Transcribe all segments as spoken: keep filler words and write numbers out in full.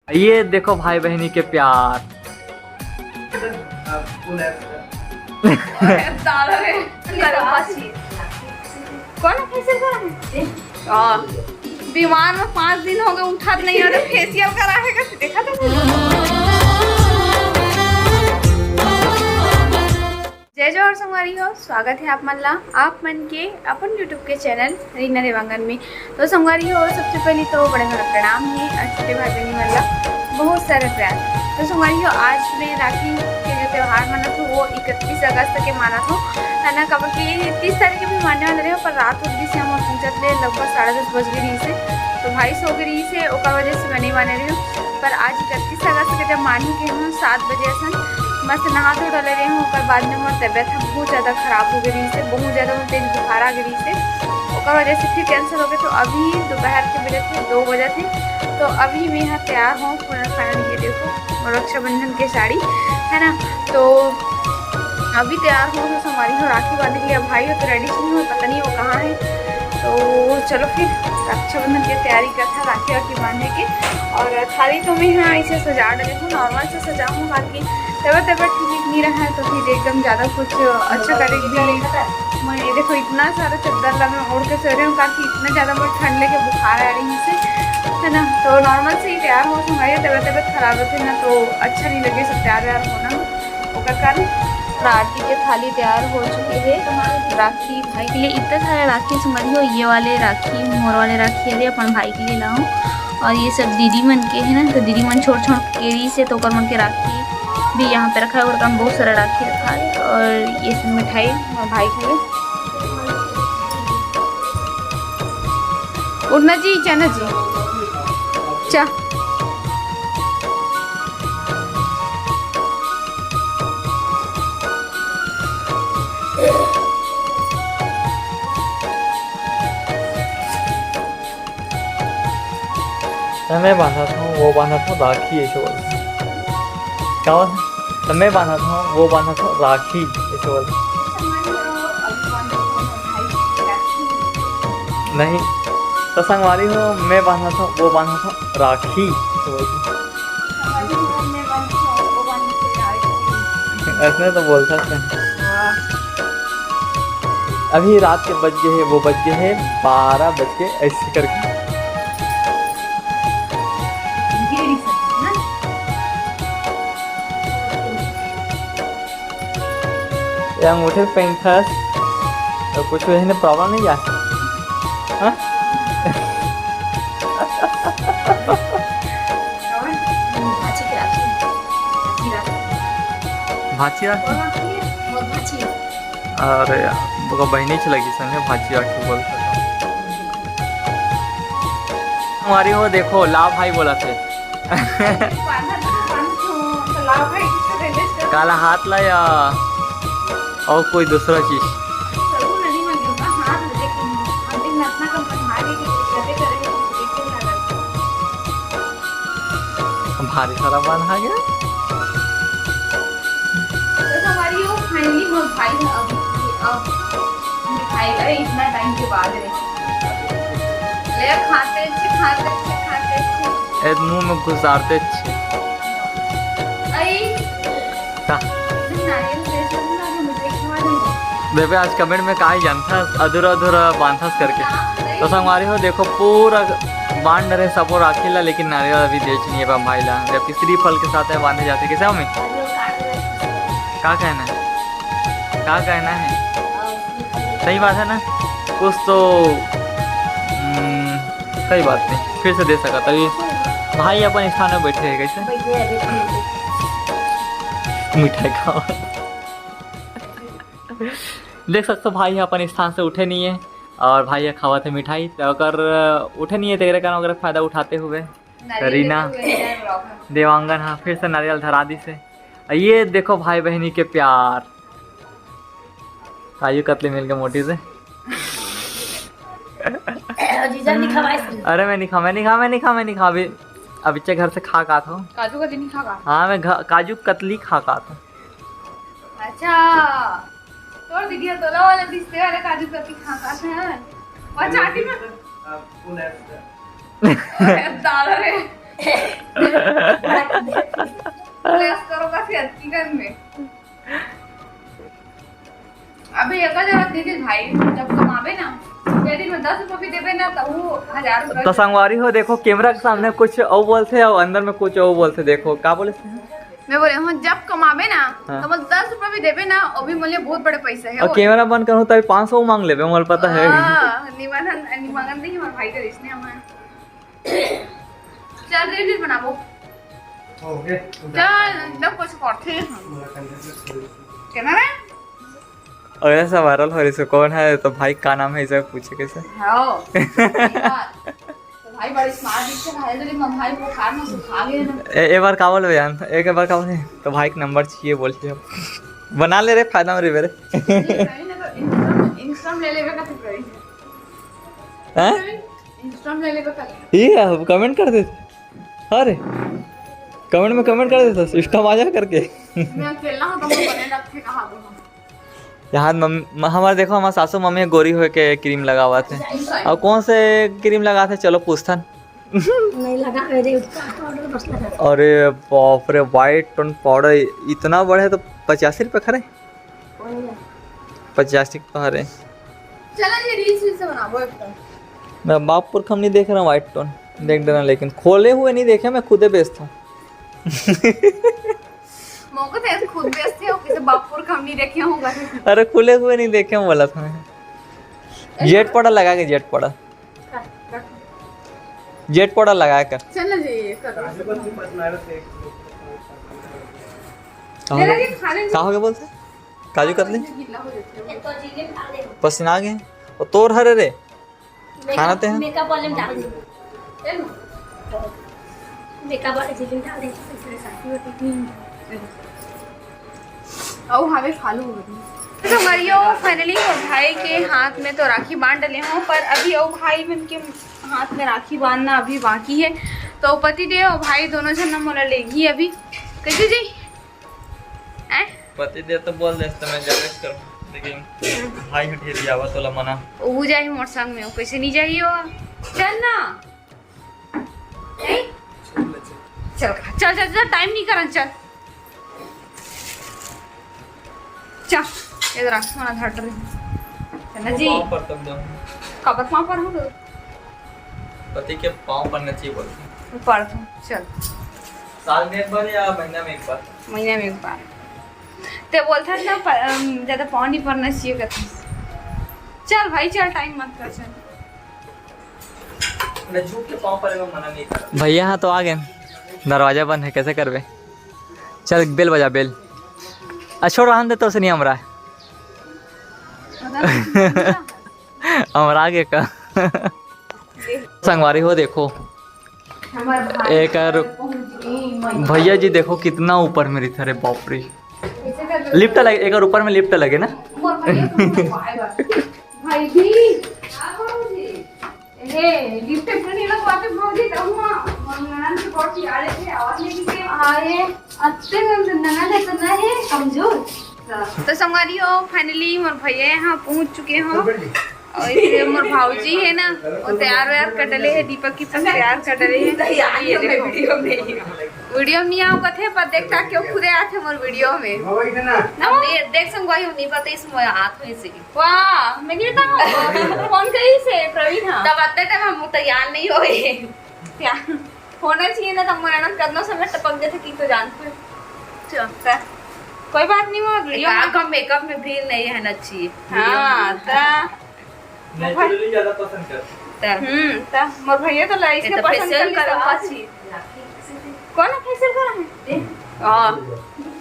ये देखो भाई बहनी के प्यार। दादा रे। कौन फेशियल करा है? हाँ, बीमार में पाँच दिन हो गए, उठत नहीं हो रहे, फेशियल करा है, कैसे देखा था? जय जोहार संगवारी हो, स्वागत है आप मन ला, आप मन के अपन YouTube के चैनल रीना देवांगन में। तो संगवारी हो, सबसे पहले तो बड़े बड़ा प्रणाम है और छोटे भाई बहनी मन ला बहुत सारे प्यार। तो संगवारी हो, आज मैं राखी के जो त्यौहार मनात हूँ वो इकतीस अगस्त के मनात हूँ, है ना, काबर कि तीस तारीख के भी मानने वाले रहे, पर रात हो गई से हम पूजत ले लगभग साढ़े दस बज गई रही से, तो भाई सो गई रही से, ओकर वजह से मैं नहीं माने रही हूँ। पर आज इकतीस अगस्त के जब मानही के हम सात बजे असन मस्त नहा धो डले रहे हूँ, ओकर बाद में मोर तबियत ह बहुत ज़्यादा खराब हो गई रही से, बहुत ज़्यादा मोर तेज बुखार आ गई रही से, ओकर वजह से फिर कैंसिल हो गए। तो अभी दोपहर के बजे थे दो बजे थे, तो अभी मैं यहाँ तैयार हूँ पूरा खाना लिए। देखो, और रक्षाबंधन के साड़ी है ना, तो अभी तैयार हो तो संगवारी हो राखी बांधे के लिए। भाई हो तो रेडी नहीं हो, पता नहीं वो कहाँ है, तो चलो फिर रक्षाबंधन की तैयारी करते हैं, राखी वाखी बांधे के। और थाली तो मैं यहाँ ऐसे सजा डले हूँ, नॉर्मल से सजा हूँ, बाकी तबीयत तबीयत ठीक नहीं रहा है तो फिर एकदम ज़्यादा कुछ अच्छा करे भी। मैं देखो इतना सारा चद्दर ला मैं ओढ़ के सो रही हूँ, काकि इतना ज़्यादा मोर ठंड लेके बुखार आ रही है इसे, है ना। तो नॉर्मल से ही तैयार हो संगवारी, तबीयत तबीयत खराब होती है ना, तो अच्छा नहीं लगे सब तैयार व्यार होना। ओकर कारण राखी के थाली तैयार हो चुकी है। राखी भाई के लिए इतना सारा राखी संगवारी हो, ये वाले राखी, मोर वाले राखी, अरे अपन भाई के लिए लाऊं। और ये सब दीदी मन के है ना, तो दीदी मन छोट छोट के रही से, तो ओकर मन के राखी भी यहाँ पे रखा है। ओकर काम बहुत सारा राखी रखा है, और ये सब मिठाई मोर भाई के लिए। उठना जी, जाना जी, चा। त मैं बांधत हूँ, वो बांधत हूँ, राखी ऐसे बोलते हैं। का बोलते हैं? त मैं बांधत हूँ, वो बांधत हूँ, राखी ऐसे बोलते हैं। नहीं, तो संगवारी हो, मैं बांधत हूँ, वो बांधत हूँ, राखी ऐसे बोलते हैं। ऐसने तो बोल सकते हैं। अभी रात के बज गए हैं, वो बज गए हैं बारह बज के, ऐसे करके। ये अंगूठे पहनथस तो कुछ वही ने प्रॉब्लम नहीं है? हाँ? भाची राखी। अरे यार, ओकर बहिनी च लगी संगे भाची राखी बोल सकता। हमारी हो देखो, ला भाई बोला थे। काला हाथ ला या और कोई दूसरा चीज। भारी सारा बांधा गया। तो हमारी वो finally मोर भाई है अब, अब मिठाई, अरे इतना टाइम के बाद रे। ले खाते अच्छे, खाते अच्छे, खाते अच्छे। ए, मुंह में घुसारते अच्छे। आई। का? नारियल बेसन ना जो मुझे खवा दे। देवे आज कमेंट में का ही जानथस, अधूरा अधूरा बांधस करके। तो संगवारी हो देखो, पूरा बांध रहे सबो राखी ला, लेकिन नारियल अभी देच नहीं है बा भाई ला, जबकि श्रीफल के साथ है बांधे जाते। कैसे हमें का कहना है, का कहना है? सही बात है ना, कुछ तो हम्म, सही बात नहीं, फिर से दे सका तभी भाई अपन स्थान में बैठे हैं। कैसे मिठाई खाओ। देख सकते हो भाई अपन स्थान से उठे नहीं है और भाई खावत है मिठाई, तो अगर उठे नहीं है तो एकरे कारण ओकरे फायदा उठाते हुए रीना देवांगन हाँ फिर से नारियल धरा दी से। ये देखो भाई बहनी के प्यार, काजू कतली मिल के मोटी से। जीजा नहीं खवाए। अरे मैं नहीं खा, मैं नहीं खा, मैं नहीं खा, मैं नहीं खा। अभी अभी घर से खा का था। काजू कतली नहीं खा का? हाँ मैं काजू कतली खा का था। अच्छा, तोर दीदी तोला वाला दिसते वाले काजू कतली खा का था। और चाटी में दादा रे। प्लस करो का फिर अतिकन में। अबे एकर जरूरत नहीं थी भाई, जब कमाबे ना, जे दिन में दस रुपया भी देबे ना, तो वो हजार रुपया। तो संगवारी हो, देखो, कैमरा के सामने कुछ और बोलते और अंदर में कुछ और बोलते। देखो का बोले थे? मैं बोले हूँ, जब कमाबे ना, हाँ। तो मोला दस रुपया भी देबे ना, वो भी मोले बहुत बड़े पैसा है और वो। कैमरा बंद करूँ तभी पाँच सौ मांग लेबे, मोला पता है। हाँ, निमांगन, निमांगन नहीं, हमारे भाई का रिश्ते हमारे। चल, reel बनाबो। हो गए। चल, एकदम कुछ करते हैं। कैमरा? और ऐसा वायरल हो रही से कौन है, तो भाई का नाम है, इसे पूछे कैसे? हाँ। तो भाई बड़ी स्मार्ट दिखते हैं, भाई, तेरे मम्मी भाई को खाना सुखा गए ना। ए, एक बार का बोल बयान, एक बार का बोल, तो भाई का नंबर चाहिए बोल के। बना ले रे, फायदा में रे मेरे। नहीं, नहीं, तो Instagram, Instagram ले लेवे का तो करी। हैं? Instagram ले लेवे का। ये अब कमेंट कर दे। अरे, कमेंट में कमेंट कर देता, Insta मजा करके। मैं अकेला हूँ, तो मैं बने रखे कहा दो। यहाँ मम-, म-, हमारे देखो, हमारे सासू मम्मी गोरी होए के क्रीम लगावा थे। और कौन से क्रीम लगा थे, चलो पूछथन। नहीं लगा, अरे उसका पाउडर बस लगा। अरे बाप रे, white tone पाउडर इतना बड़े है तो पचासी रुपये खरे। पचास टिक तो हरे। चला ये रील्स फिर से बनाबो एक तो। मैं बाप पुरख हम नहीं देख रहा white tone, देख डरा, लेकिन खोले हुए नहीं देखे, मैं खुदे बेचता हूँ। मौका थे खुद बेचते हो, किसे बाप पुरख हम नहीं देखे होगा। अरे खुले हुए नहीं देखे हूँ बोला था मैं। जेट पाउडर लगा के, जेट पाउडर। जेट पाउडर लगा कर। चल ना जी, ये कर। काजू कतली पसंद आ रहा था, एक कहा हो गया बोलते? काजू कतली? पसीना आ गए। और तोर हरे रे। खाना ते हैं? मेकअप वाले में डाल दे। मेकअप वाले जी में डाल दे। और हमें फॉलो हो गई। तो संगवारी हो, finally मोर भाई के हाथ में तो राखी बांध डले हूँ, पर अभी ओ भाई मन के हाथ में राखी बांधना अभी बाकी है। तो पति देव और भाई दोनों झन ना मोला लेगी अभी। कैसे जी? हैं? पति देव तो बोल दे तो मैं जाबे करूँ, लेकिन भाई हटिए दिया हुआ तोला मना। वो जाही मोर संग में, वो कैसे नहीं जाही वो? चल ना। नहीं? चल, चल, चल, चल, टाइम नहीं करन, चल। चल, इधर आ, सोना धर रही। है ना जी? पाँव पर तब जाऊँ। कबर पाँव पर हूँ तो? पति के पाँव पड़ना चाहिए बोलते हैं। पढ़ तू, चल। साल में एक बार या महीना में एक बार? महीना में एक बार। ते बोलता है ना, प-, अम, ज्यादा पाँव नहीं पड़ना चाहिए करते। चल भाई, चल, टाइम मत कर, चल। मैं झुक के पाँव पड़ेगा, मना नहीं कर। भैया, हाँ, तो आ गए। दरवाजा बंद है, कैसे करबे? चल, बेल बजा, बेल। आ, छोड़, रहन दे, तो से नहीं हमरा। हमरा आगे का। संगवारी हो, देखो। हमार भाई एकर पहुंच गई, मैं भैया जी, देखो कितना ऊपर में रहिथे, अरे बाप रे। कैसे कर लिफ्ट लगे, एकर ऊपर में लिफ्ट लगे ना। मोर भैया तो मोर पाए बा। भाई जी, का करो जी? हे, लिफ्ट में नहीं लगवाते भौजी, तो हुआ, हम ननद से बहुत प्यारे थे, आवाज नहीं दी। अरे, अत्ते ननद है तो नहीं, कमजोर। तो संगवारी हो, finally मोर भैया यहाँ पहुँच चुके हो। और इधर मोर भाऊजी है ना, वो तैयार वैयार कर डले है, दीपक की पस तैयार कर डले है। ये देखो। वीडियो में नहीं आओ कथे, पर देखता क्यों खुदे आते मोर वीडियो में। ना, दे-, देख संगवारी हो, नहीं पता इस मोया हाथ में से। वाह, मैं नहीं बताऊँ। फोन करी से प्रवीण, हाँ। तब आते टाइम हम तैयार नहीं होए। क्या? होना चाहिए ना, तब मोर ननद कतनो समय टपक जाथे कि तो जानते हो। अच्छा। कोई बात नहीं, वो वीडियो में मेकअप में भी नहीं रहना चाहिए। हाँ, ता नेचुरली ज्यादा पसंद करते हैं। ता। हम्म, ता मोर भैया तो ला ये इसने तो पसंद फेशियल कर करो लिया। पाछी। कौन है फेशियल करा है? हाँ।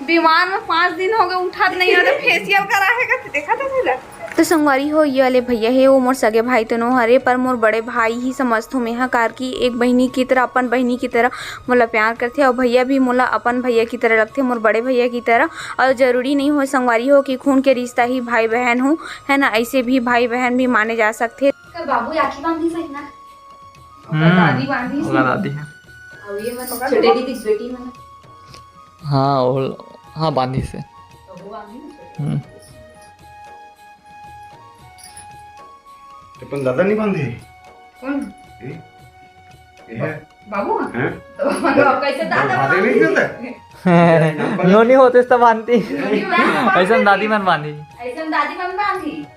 बीमार में पाँच दिन हो गए, उठत नहीं हो, तो फेशियल करा है का? देखा था सीधा। तो संगवारी हो, ये वाले भैया हे, वो मोर सगे भाई तो नो हरे, पर मोर बड़े भाई ही समझथों मेंहा, कार की एक बहिनी की तरह, अपन बहिनी की तरह मोला प्यार करथे, और भैया भी मोला अपन भैया की तरह रखथे, मोर बड़े भैया की तरह। और जरूरी नहीं हो संगवारी हो कि खून के रिश्ता ही भाई बहन हो, है ना, ऐसे भी भाई बहन भी माने जा सकथे। का बाबू राखी बांधी सही ना? हम्म, दादी बांधी ओकर सही। दादी है। और ये मन छोटे दीदी की बेटी मन। हाँ, वो, हाँ, बांधी से। तो वो बांधी ना छोटे। हम्म। अपन दादा नहीं बांधे? कौन? ए? ये है? बाबू, हैं? तो मतलब कैसे दादा बांधे नहीं बांधी? देते? नोनी होते तब बांधती। नोनी बांधी। ऐसे में दादी मन बांधी। ऐसे में दादी मन बांधी।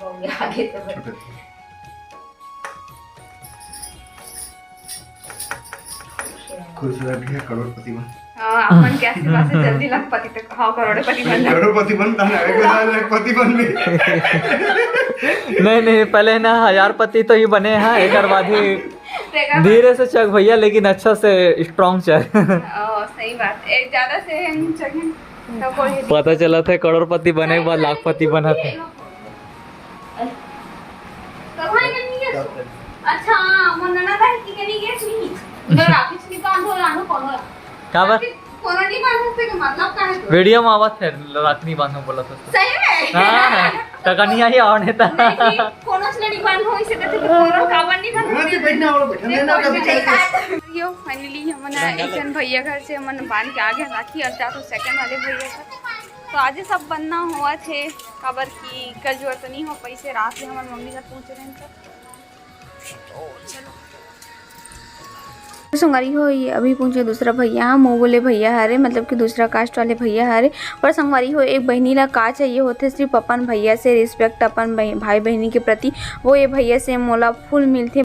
बउआ आगे तो बढ़। छोटे। खुश रह भैया, करोड़पति बन। हाँ, अपन के आशीर्वाद से जल्दी लखपति तक, हाँ, करोड़पति बन जा। करोड़पति बन, ताहले एक बार लखपति बन भी। नहीं, नहीं, पहले ना हजारपति तो ही बने हैं, एक बार बाद ही देखा धीरे से चघ भैया, लेकिन अच्छा से strong चघ। ओ, सही बात। एक ज्यादा से हम चघेन, तो कोई पता चलत हे, करोड़पति बने के बाद लाखपति बनत हे। तो भाई के नहीं गए? अच्छा, मोर ननद है कि के नहीं गए, नहीं। इधर आ, कुछ नहीं बांधो, रानू कौन हो? का बा? कोनो नहीं बांधो, से के मतलब का है तो? Video में आवत है, रात नहीं बांधो बोला था। सही में? हाँ, टका नहीं आई और नहीं था। नहीं, कोनो से नहीं बांधो, इसे तो कोनो काबर नहीं बांधो। हाँ, तो बैठना, और बैठना, देखो, ना, कभी बैठना। यो, finally, हमन एक जन भैया घर से हमन बांध के आ गए राखी, और जा तो second वाले भैया घर। तो आज सब बंधना होवत हे, काबर कि कल जो तो नहीं हो पैसे, रात में हमर मम्मी घर पहुंचे रहे तो। तो चलो। संगवारी हो, ये अभी पहुंचे दूसरा भैया, हम वो बोले भैया हरे, मतलब कि दूसरा caste वाले भैया हरे। पर संगवारी हो, एक बहिनी ला का चाहिए होथे, सिर्फ अपन भैया से respect, अपन बहि-, भाई बहिनी के प्रति, वो ये भैया से मोला full मिलथे।